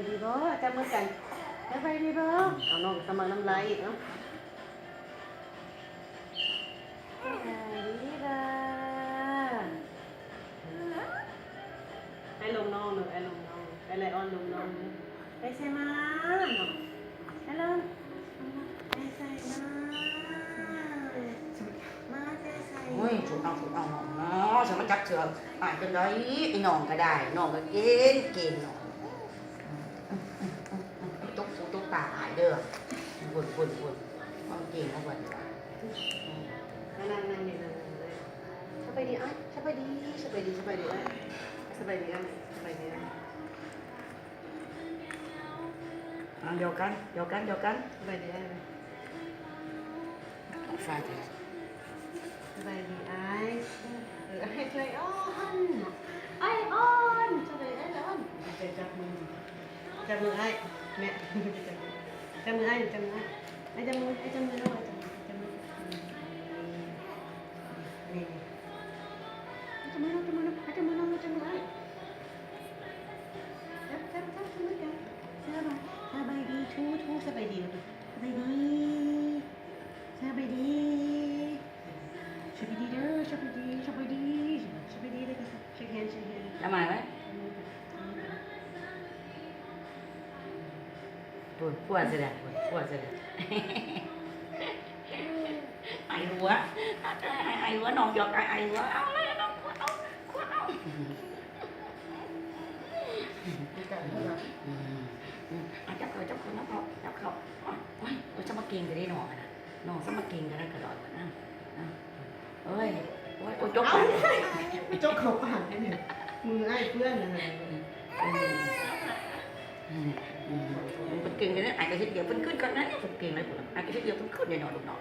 ດີບໍ່? ຈັບມືກັນ. ສະບາຍດີບໍ່? ເອົາ ນ້ອງກໍສະໝັກນ້ຳລາຍອີກ. ເອົ້າ ສະບາຍດີບໍ່? ອ້າຍລົມນ້ອງເດີ ອ້າຍລົມນ້ອງ ອ້າຍໄລອອນລົມນ້ອງເດີ. ໄປໃສມາເນາະ? ໄປເລີຍ ໄປໃສມາ? ມາແຕ່ໃສ? ໂອ້ຍ ຖືເອົາ ຖືເອົານ້ອງເນາະ ຊິມາຈັບເສື້ອອ້າຍຈົນໄດ້. ອີນ້ອງກໍໄດ້ ນ້ອງກໍເກັ່ງເກັ່ງເນາະ. ຕົກຫູຕົກຕາອ້າຍເດີ. ພຸ້ນ ພຸ້ນ ພຸ້ນ ເກັ່ງເອົາເບິດ. ນັ່ງ ນັ່ງນີ້ ນັ່ງ ນັ່ງ. ສະບາຍດີອ້າຍ ສະບາຍດີ ສະບາຍດີ ສະບາຍດີອ້າຍ ສະບາຍດີອ້າຍ ສະບາຍດີອ້າຍ. ອ່າ ຢອກກັນ ຢອກກັນ ຢອກກັນ. ສະບາຍດີອ້າຍ. ສະບາຍດີອ້າຍ. ເອີ ອ້າຍໄລອອນ ອ້າຍອອນ. ສະບາຍດີອ້າຍໄລອອນ. ຈັບມື ຈັບມືອ້າຍ ແມ່ ຈັບມື ຈັບມືອ້າຍ ຈັບມືອ້າຍ. ອ້າຍຈັບມື ອ້າຍຈັບມືນ້ອງ ອ້າຍຈັບມື ຈັບມື ນີ້ ນີ້. ຈັບມືນ້ອງ ຈັບມືນ້ອງ ຈັບມືນ້ອງ ຈັບມືອ້າຍ. ຈັບ ຈັບ ຈັບ ຈັບມືກັນ. ສະບາຍ ສະບາຍດີ ທູ ທູ ສະບາຍດີ ສະບາຍດີ ສະບາຍດີ ສະບາຍດີເດີ ສະບາຍດີ ສະບາຍດີ ສະບາຍດີເດີ. ເຊັກແຮນ ເຊັກແຮນ. ຈະມາໄວ້ ພຸ້ນ ຂົວສະແດງ ຂົວສະແດງ. ໄອຫົວ ໄອຫົວ ນ້ອງຢອກໄອ ໄອຫົວ. ເອົາເລີຍນ້ອງ ຂົວເອົາ ຂົວເອົາ. ອືມ ອືມ ອືມ ຈັບເຂົ້າ ຈັບເຂົ້າ ຈັບເຂົ້າ ຈັບເຂົ້າ. ໂອ້ຍ ໂອ້ຍ ໂອ້ຍ ຈະມາເກັ່ງແທ້ເດນ້ອງຫັ້ນນະ. ນ້ອງສະມາເກັ່ງກັນນະກະດອນນະ. ເອີຍ ໂອ້ຍ ໂອ້ຍ ຈົກ ເອົ້າ ຈົກເຂົ້າປາກນີ້ ມືອ້າຍເປື້ອນນະ. ອືມ ອືມ ອືມ ເພິ່ນເກັ່ງເດ້ ອ້າຍກະເຮັດວຽກເພິ່ນຂຶ້ນກ່ອນນະ. ເພິ່ນເກັ່ງຫຼາຍ ອ້າຍກະເຮັດວຽກເພິ່ນຂຶ້ນແນ່ນອນລູກເນາະ.